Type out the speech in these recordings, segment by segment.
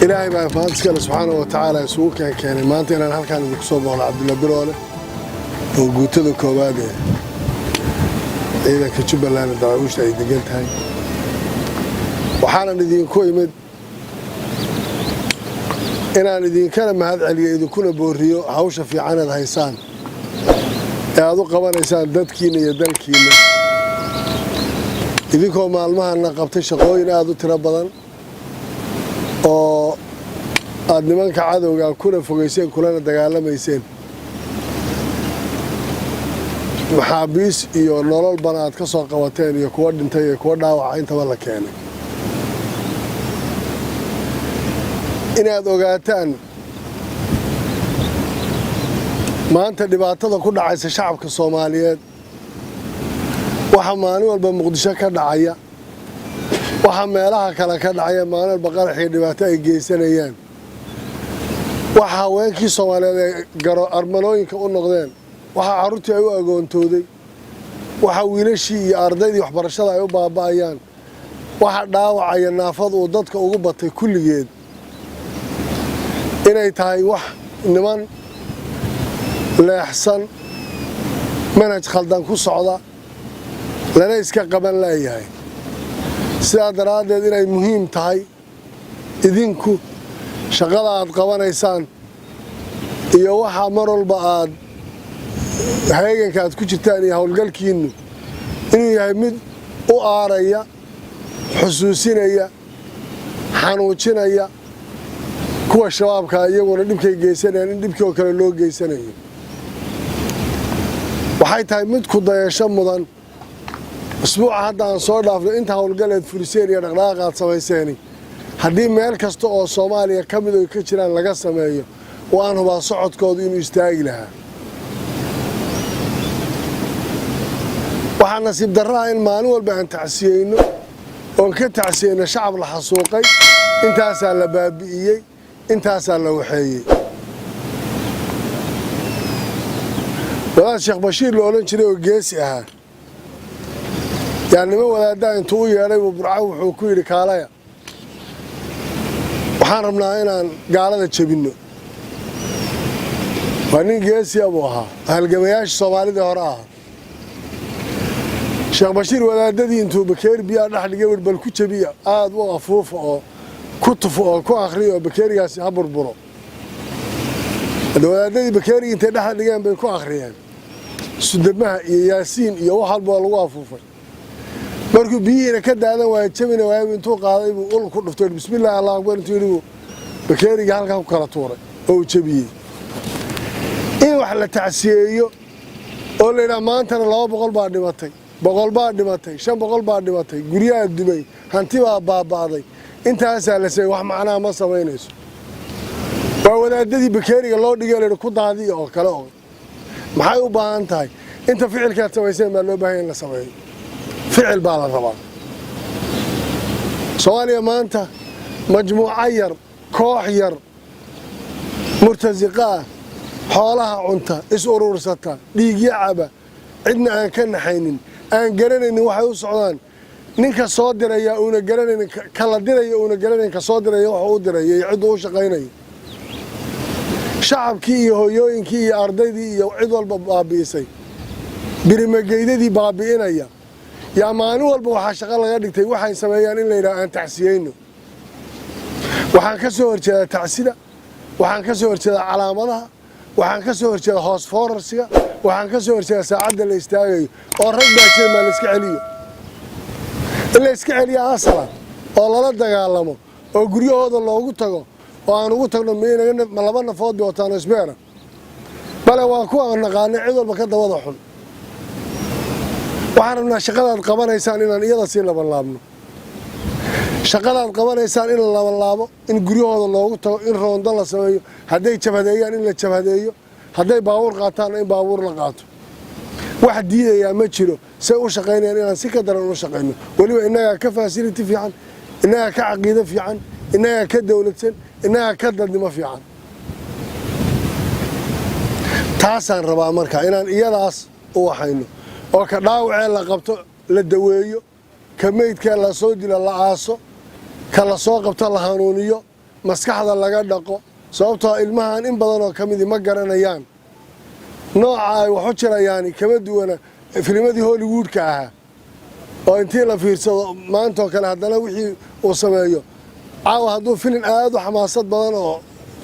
Ilaahay baa mahad iskale, subxaana wa tacaala, isugu keenkeenay maanta inaan halkaan idinku soo booqno Cabdulla Biroole oo guutada koowaad ee ciidanka Jubbaland Daraawiishta ay degan tahay. Waxaanan idinku imid inaan idinkana mahad celiyo, idinkuna booriyo hawsha fiicanaad haysaan ee aad u qabanaysaan dadkiinna iyo dalkiinna, idinkoo maalmahana qabtay shaqooyin aad u tiro badan oo aad nimanka cadowga kuna fogayseen kulana dagaalamayseen, maxaabiis iyo nololbana aad ka soo qabateen, iyo kuwa dhintay iyo kuwa dhaawaca intaba la keenay. Inaad ogaataan maanta dhibaatada ku dhacaysa shacabka Soomaaliyeed, waxa maalin walba Muqdisho ka dhacaya, waxa meelaha kale ka dhacaya, maalin walba qarax iyo dhibaato ay geysanayaan, waxa haweenkii Soomaaliyeed ay garo armalooyinka u noqdeen, waxa carruurtii ay u agoontooday, waxa wiilashii iyo ardaydii waxbarashada ay u baaba'ayaan, waxa dhaawacaya naafadu uu dadka ugu batay, kulligeed inay tahay wax niman leexsan, manhaj khaldan ku socda, lana iska qaban laayahay. Sidaa daraaddeed inay muhiim tahay idinku shaqada aad qabanaysaan iyo waxaa mar walba aad heeganka aad ku jirtaan iyo howlgalkiinnu inuu yahay mid u aaraya, xusuusinaya, xanuujinaya kuwa Shabaabkaa iyaguna dhibkay geysanayaan in dhibkii oo kale loo geysanayo. Waxay tahay mid ku dayasho mudan. Usbuuca hadda aan soo dhaafno inta howlgaleed fuliseen iyo dhaqdhaqaaq aad samayseeni Haddii meel kasta oo Soomaaliya ka mid oy ka jiraan laga sameeyo, waan hubaa socodkoodu inuu istaagi lahaa. Waxaa nasiib darraha in maalin walba aan tacsiyeyno oon ka tacsiyeyno shacab la xasuuqay, intaasaa la baabi'iyey, intaasaa la waxeeyey. Wadaad Sheekh Bashiir la odhan jiray oo geesi ahaa yaa niman wadaaddaa intuu u yeedhay buu Burco wuxuu ku yidhi, "Kaalaya, waxaan rabnaa inaan gaalada jebinno." Waa nin geesiya buu ahaa, halgamayaasha Soomaalidii hore ahaa Sheekh Bashiir. Wadaadadii intuu bakeeri biyaa dhex dhigay wir, "Bal ku jebiya, aad u afuufa oo ku tufo oo ku akhriya oo bakeerigaasi ha burburo." Hadda wadaadadii bakeerigii intay dhexda dhigeen bay ku akhriyeen sudamaha iyo Yaasiin iyo wax walba waa lagu afuufay. Markuu biyihiina ka daadan waaya, jabina waayaba, intuu qaaday buu ul ku dhuftay, "Bismillahi, Allah akbar" intuu yidhi buu bakeerigii halkaa ku kala tuuray oo uu jebiyey. In wax la tacsiyeeyo oo la yidhaha maantana 200 baa dhimatay, 100 baa dhimatay, 500 baa dhimatay, guryaha dumay, hanti baa baaba'day, intaasaa la samey, wax macnaha ma samaynayso. Waa wadaadadii bakeeriga loo dhigay la yidhi ku daadiya oo kale. Oo maxay u baahan tahay? Inta ficilkaad samayseen baa loo baahanya in la sameeyo. Ficil baa la rabaa. Soomaaliya maanta majmuuco yar, koox yar, murtasiqa ah, xoolaha cunta, is uruursata, dhiigyo caba, cidna aan ka naxaynin, aan garanaynin waxay u socdaan, ninka soo diraya uuna garanaynin, kala diraya uuna garanayn, ka soo diraya wuxuu u diraya iyo cidduu u shaqaynayo, shacabkii iyo hooyooyinkii iyo ardaydii iyo cid walba baabi'isay, birimageydadii baabi'inaya, yaa maalin walba waxaa shaqo laga dhigtay waxay sameeyaan in la yidhaha aan tacsiyeyno. Waxaan ka soo horjeedaa tacsida, waxaan ka soo horjeedaa calaamadaha, waxaan ka soo horjeedaa hoos foorarsiga, waxaan ka soo horjeedaa saacadda la istaagayo oo rag baa jira maa la iska celiyo. In la iska celiyo asala oo lala dagaalamo oo guryahooda loogu tago oo aan ugu tagno, ma laba nafood bay wataan isbeera bale waa kuwa aan naqaanay, cid walba ka dabada xun. Waxaan rabnaa shaqadaad qabanaysaan inaan iyada sii labanlaabno, shaqadaad qabanaysaan in la labanlaabo, in guryahooda loogu tago, in roondo la sameeyo, hadday jabhadeeyaan in la jabhadeeyo, hadday baabuur qaataanna in baabuur la qaato. Wax diidayaa ma jiro. Say u shaqaynayaan inaan si ka daran u shaqayno. Weliba innagaa ka facility fiican, innagaa ka caqiido fiican, innagaa ka dowladsan, innagaa ka dadnimo fiican. Taasaan rabaa marka inaan iyadaas u waxayno oo ka dhaawacee la qabto la daweeyo, ka meydkee la soo dilo la aaso, ka la soo qabto la hanuuniyo, maskaxda laga dhaqo, sababtoo ilmahan in badan oo ka midii ma garanayaan nooca ay waxu jirayaani. Kama duwana filimadii Hollywoodka ahaa oo intii la fiirsado maantoo kale haddana wixii uu sameeyo caawa. Hadduu filin aad u xamaasad badan oo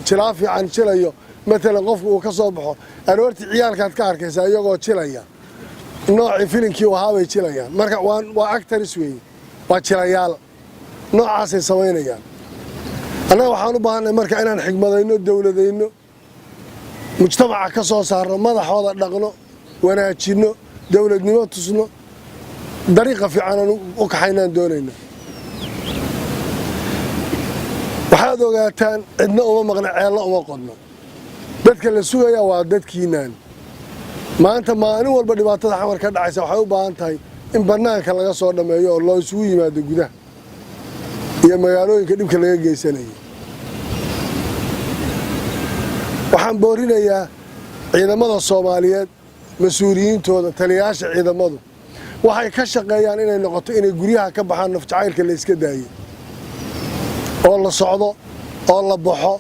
jilaa fiican jilayo matalan qofku uu ka soo baxo, aroortii ciyaalkaad ka arkaysaa iyagoo jilaya noocii filinkii u ahaa bay jilayaan. Marka waa actors weeye, waa jilayaal, noocaasay samaynayaan. Annaga waxaan u baahanay marka inaan xigmadayno, dowladayno, mujtamaca ka soo saarno, madaxooda dhaqno, wanaajinno, dowladnimo tusno, dariiqa fiicanaan u kaxaynaan doonayna. Waxaad ogaataan cidna uma maqna, ceello uma qodno. Dadka la sugayaa waa dadkiinaan. Maanta maalin walba dhibaatada Xamar ka dhacaysa waxay u baahan tahay in bannaanka laga soo dhammeeyo oo loo isugu yimaado gudaha iyo magaalooyinka dhibka laga geysanayo. Waxaan boorinayaa ciidamada Soomaaliyeed, mas-uuliyiintooda, taliyayaasha ciidamadu waxay ka shaqeeyaan inay noqoto inay guryaha ka baxaan, nafjacaylka la iska daayo oo la socdo oo la baxo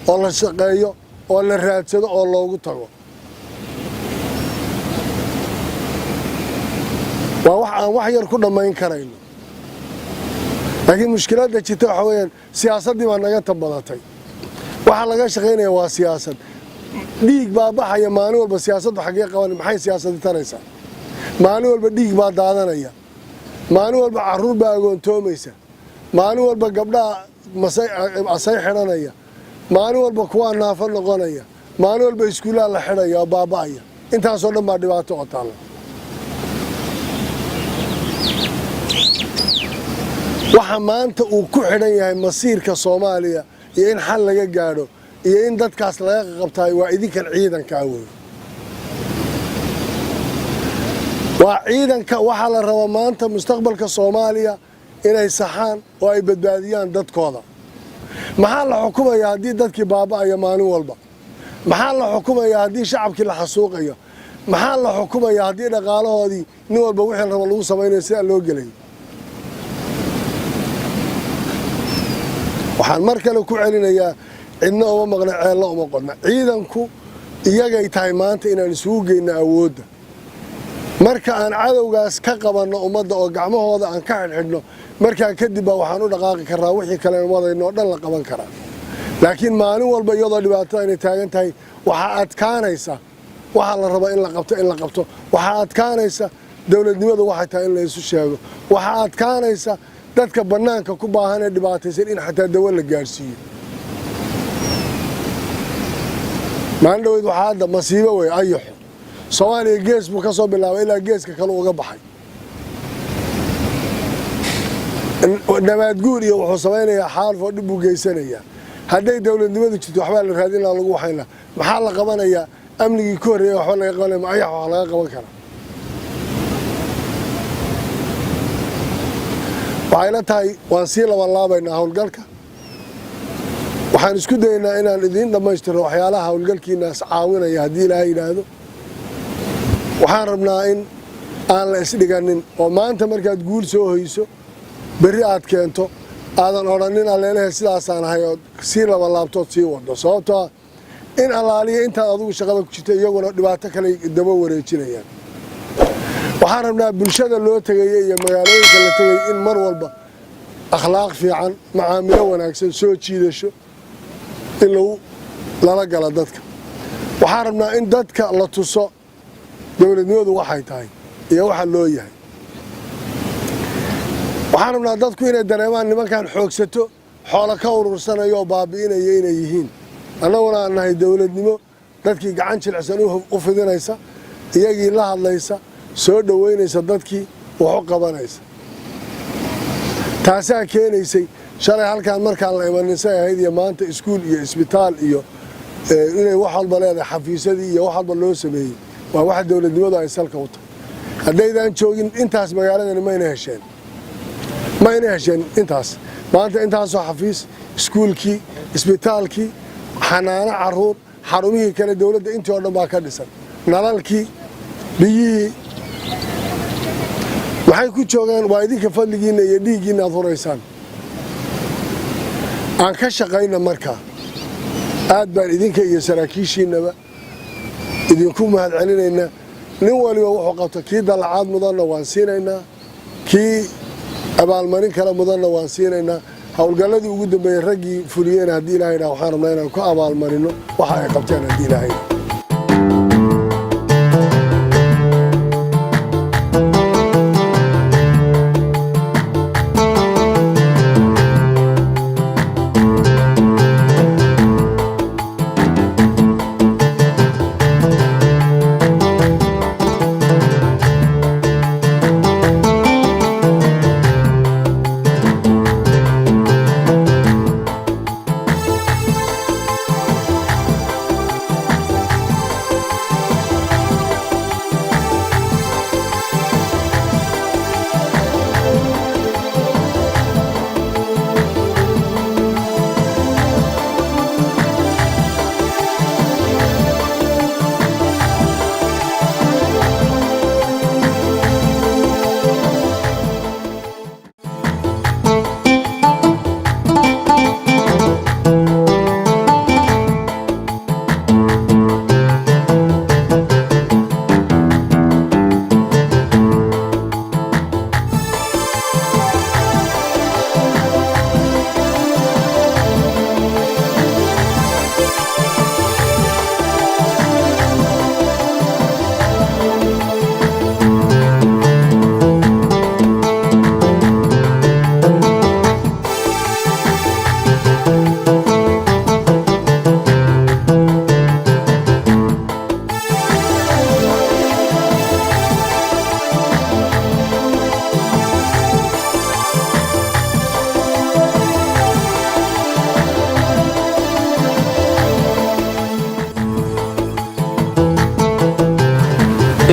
oo la shaqeeyo oo la raadsado oo loogu tago. Waa wax aan wax yar ku dhammayn karayno, laakiin mushkiladda jirta waxa weeyaan siyaasaddii baa naga tabadatay. Waxaa laga shaqaynaya waa siyaasad. Dhiig baa baxaya maalin walba. Siyaasaddu xaggee qaban? Maxay siyaasadi taraysaa? Maalin walba dhiig baa daadanaya, maalin walba carruur baa agoontoomaysa, maalin walba gabdhaha asay xidhanaya, maalin walba kuwaa naafo noqonaya, maalin walba iskuullaha la xidhaya oo baaba'aya. Intaasoo dhan baa dhibaato oo taalla. Wax Waxa maanta uu ku xidhan yahay masiirka Soomaaliya iyo in xal laga gaadho iyo in dadkaas laga qabtaay waa idinkan ciidankaa wey. Waa ciidanka. Waxaa la rabaa maanta mustaqbalka Soomaaliya inay saxaan oo ay badbaadiyaan dadkooda. Maxaa la xukumayaa haddii dadkii baaba'aya maalin walba? Maxaa la xukumayaa haddii shacabkii la xasuuqayo? Maxaa la xukumayaa haddii dhaqaalahoodii nin walba wixii raba lagu samaynayo, sidaa loo gelayo? Waxaan mar kale ku celinayaa, cidna uma maqna, ceelna uma qodna. Ciidanku iyagay tahay maanta inaan isugu geyno awoodda. Marka aan cadowgaas ka qabanno ummadda oo gacmahooda aan ka xidhxidhno, markaa kadib baa waxaan u dhaqaaqi karraa wixii kalen wadayno o dhan la qaban karaa. Laakiin maalin walba iyadoo dhibaatada inay taagan tahay, waxaa adkaanaysa waxaa la rabaa in la qabto in la qabto. Waxaa adkaanaysa dowladnimadu waxay tahay in la isu sheego. Waxaa adkaanaysa dadka bannaanka ku baahan ee dhibaataysan in xataa dawo la gaadhsiiyo. Maalin dhaweyd waxaa hadda masiibo wey ayaxo. Soomaaliya gees buu ka soo bilaabay ilaa geeska kale uga baxay. Nabaadguur iyo wuxuu samaynayaa xaalfoo dhib buu geysanayaa. Hadday dowladnimadu jirto, waxbaa la raadin laha, lagu waxayn laha. Maxaa la qabanayaa? Amnigii ka horreeya waxba laga qabanaya, ma ayax wax laga qaban karaa? Waxay la tahay waan sii labanlaabaynaa howlgalka. Waxaan isku dayaynaa inaan idiin dhammaystirno waxyaalaha howlgalkiinaas caawinaya, haddii Ilaahay yidhaahdo. Waxaan rabnaa in aan la isdhiganin oo maanta markaad guul soo hoyso, berri aad keento, aadan odhanin alleelehe sidaasaan ahay, ood sii labanlaabtood sii wado, sababtoa in allaaliya intaad adigu shaqada ku jirta iyaguna dhibaato kale daba wareejinayaan. Waxaan rabnaa bulshada loo tegaya iyo magaalooyinka la tegaya in mar walba akhlaaq fiican, macaamilo wanaagsan, soo jiidasho in lagu lala galo dadka. Waxaan rabnaa in dadka la tuso dowladnimadu waxay tahay iyo waxa loo yahay. Waxaan rabnaa dadku inay dareemaan nimankan xoogsato xoolo ka urursanayo oo baabi'inaya inay yihiin, annaguna aan nahay dowladnimo dadkii gacan jilicsan u fidinaysa, iyagii la hadlaysa, soo dhoweynaysa, dadkii wax u qabanaysa. Taasaa keenaysay shalay halkaan markaan la imanin say ahayd iyo maanta iskuul iyo isbitaal iyo inay wax walba leedahay, xafiisyadii iyo wax walba loo sameeyey. Waa waxa dowladnimadu ay salka u tahay. Haddaydaan joogin intaas magaaladani mayna hesheen, mayna hesheen intaas. Maanta intaasoo xafiis, iskuulkii, isbitaalkii, xanaano caruur, xarumihii kale dowladda, intii oo dhan baa ka dhisan, nalalkii, biyihii. Maxay ku joogaan? Waa idinka fadligiinna iyo dhiiggiinna aad huraysaan. Aan ka shaqayna markaa. Aad baan idinka iyo saraakiishiinnaba idinku mahad celinaynaa. Nin waliba wuxuu qabto, kii dallacaad mudanna waan siinaynaa, kii abaalmarin kale mudanna waan siinaynaa. Howlgalladii ugu dambeeyey raggii fuliyeyna, haddii Ilahay dhaha, waxaan rabnaa inaan ku abaalmarino waxa ay qabteen, haddii Ilahay.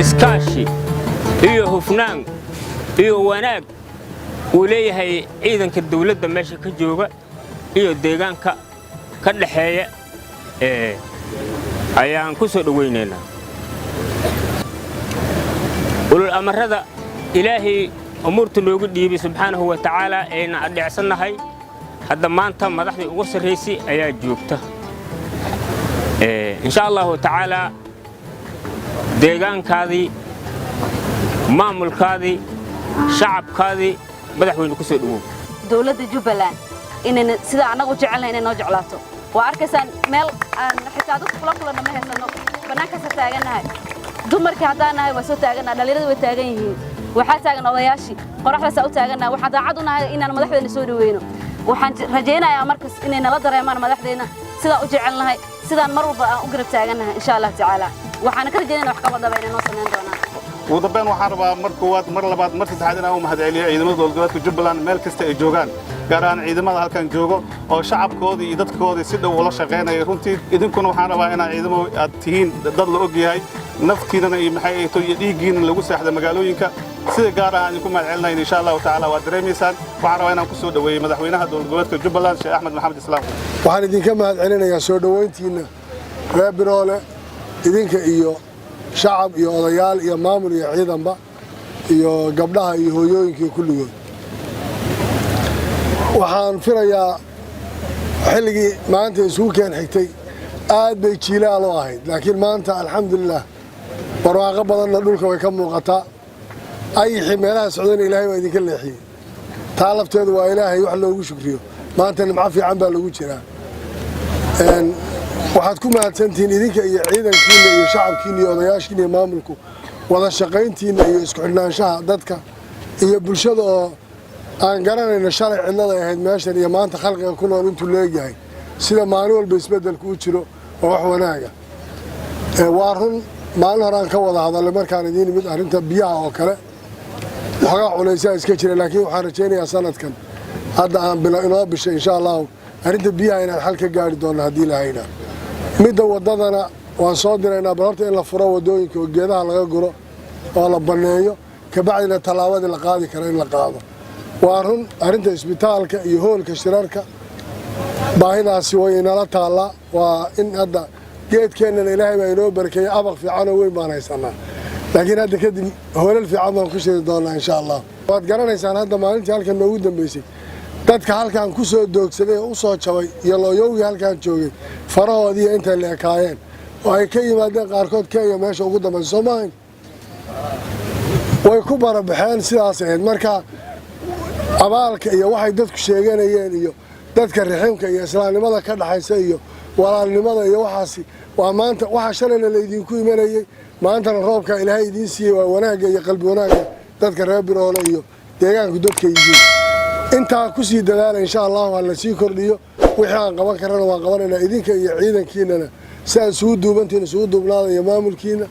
Iskaashi iyo hufnaan iyo wanaag uu leeyahay ciidanka dawladda meesha ka jooga iyo deegaanka ka dhaxeeya ayaan ku soo dhowaynaynaa. Ulul amarada Ilaahay umuurta noogu dhiibay subxaanahu wa tacaala ayna adheecsannahay, hadda maanta madaxdii ugu sarraysay ayaa joogta. Insha Allahu tacaalaa, deegaankaadii, maamulkaadii, shacabkaadii, madaxweyne, ku soo dhowow. Dowladda Jubbaland inayna sida annagu jecelnahay inay noo jeclaato. Waa arkaysaan, meel aan xitaa dadka kula kulanna ma haysano, bannaankaasa taagannahay. Dumarkii haddaan nahay waa soo taagannahay, dhallinyarada way taagan yihiin, waxaa taagan odayaashii, qoraxdaasaa u taagannahay. Waxaan daacad u nahay inaan madaxdeena soo dhaweyno. Waxaan rajaynayaa markas inay nala dareemaan madaxdeena sidaan u jecelnahay, sidaan mar walba aan u garab taagannahay. Insha Allah tacaala, waxaana ka rajaynayna wax qabadaba inay noo samayn doonaan. Ugu dambeyn, waxaan rabaa mar koowaad, mar labaad, mar saddexaad inaan u mahadceliyo ciidamada dowlad goboleedka Jubbaland meel kasta ay joogaan, gaar ahaan ciidamada halkan joogo oo shacabkoodii iyo dadkoodii si dhow ula shaqaynaya. Runtii idinkuna waxaan rabaa inaad ciidamo aad tihiin, dad la og yahay, naftiinana iyo maxay ay to iyo dhiiggiina lagu seexda magaalooyinka. Sida gaar ah aan idinku mahadcelinayn, insha Allahu tacaala waad dareemaysaan. Waxaan rabaa inaan ku soo dhoweeyey madaxweynaha dowlad goboleedka Jubbaland, Sheekh Axmed Maxamed Islaam. Waxaan idinka mahad celinayaa soo dhowayntiinna reer Biroole, idinka iyo shacab iyo odayaal iyo maamul iyo ciidanba iyo gabdhaha iyo hooyooyinka kulligood. Waxaan filayaa xilligii maanta isugu keen xigtay aad bay jiilaal u ahayd, laakiin maanta alxamdulilah barwaaqo badanna dhulka way ka muuqataa. Ayixii meelaha socdana Ilaahay baa idinka leexiyey. Taa lafteedu waa Ilaahay wax loogu shukriyo. Maanta nimco fiican baa lagu jiraa. Waxaad ku mahadsantihiin idinka iyo ciidankiinna iyo shacabkiinna iyo odayaashiina iyo maamulku wada shaqayntiinna iyo isku xidhnaanshaha dadka iyo bulshada, oo aan garanayno shalay cidladay ahayd meeshan iyo maanta khalqiga ku nool intuu leegyahay, sida maalin walba isbeddelku u jiro oo wax wanaaga. Waa run, maalin horaan ka wada hadalay markaan idiin imid arrinta biyaha oo kale, waxoogaa culaysaa iska jira, laakiin waxaan rajaynayaa sanadkan hadda aan inoo bishay, insha Allahu, arrinta biyaha inaan xal ka gaari doonno haddii lahayna. Midda waddadana waan soo diraynaa, bal horta in la furo waddooyinka oo geedaha laga guro oo la banneeyo, kabacdina tallaabadii la qaadi karo in la qaado. Waa run, arrinta isbitaalka iyo hoolka shirarka baahidaasi way inala taallaa. Waa in hadda geedkeennana Ilaahay baa inoo barakeeyey, abaq fiicanoo weyn baan haysanaa, laakiin hadda kadib hoolal fiican baan ku shiri doonaa, insha Allah. Waad garanaysaan, hadda maalintii halkan noogu dambeysay dadka halkan ku soo doogsaday oo u soo jabay iyo looyowgii halkan joogay farahoodiiyo intay la ekaayeen oo ay ka yimaadeen qaarkood Kenya meesha ugu dambaysa, soo maahayn? Way ku barabaxeen, sidaas ahayd. Marka abaalka iyo waxay dadku sheeganayeen iyo dadka riximka iyo islaamnimada ka dhaxaysa iyo walaalnimada iyo waxaasi waa maanta. Waxa shalayna laydinku imanayey, maantana roobka Ilaahay idiin siiyey, waa wanaagga iyo qalbi wanaagga dadka reer Biroole iyo deegaanku dadka yihiin. Intaa kusii dadaala, insha Allahu, ha la sii kordhiyo. Wixii aan qaban karana waan qabanaynaa. Idinka iyo ciidankiinana si aad isugu duubantihiin isugu duubnaada iyo maamulkiina.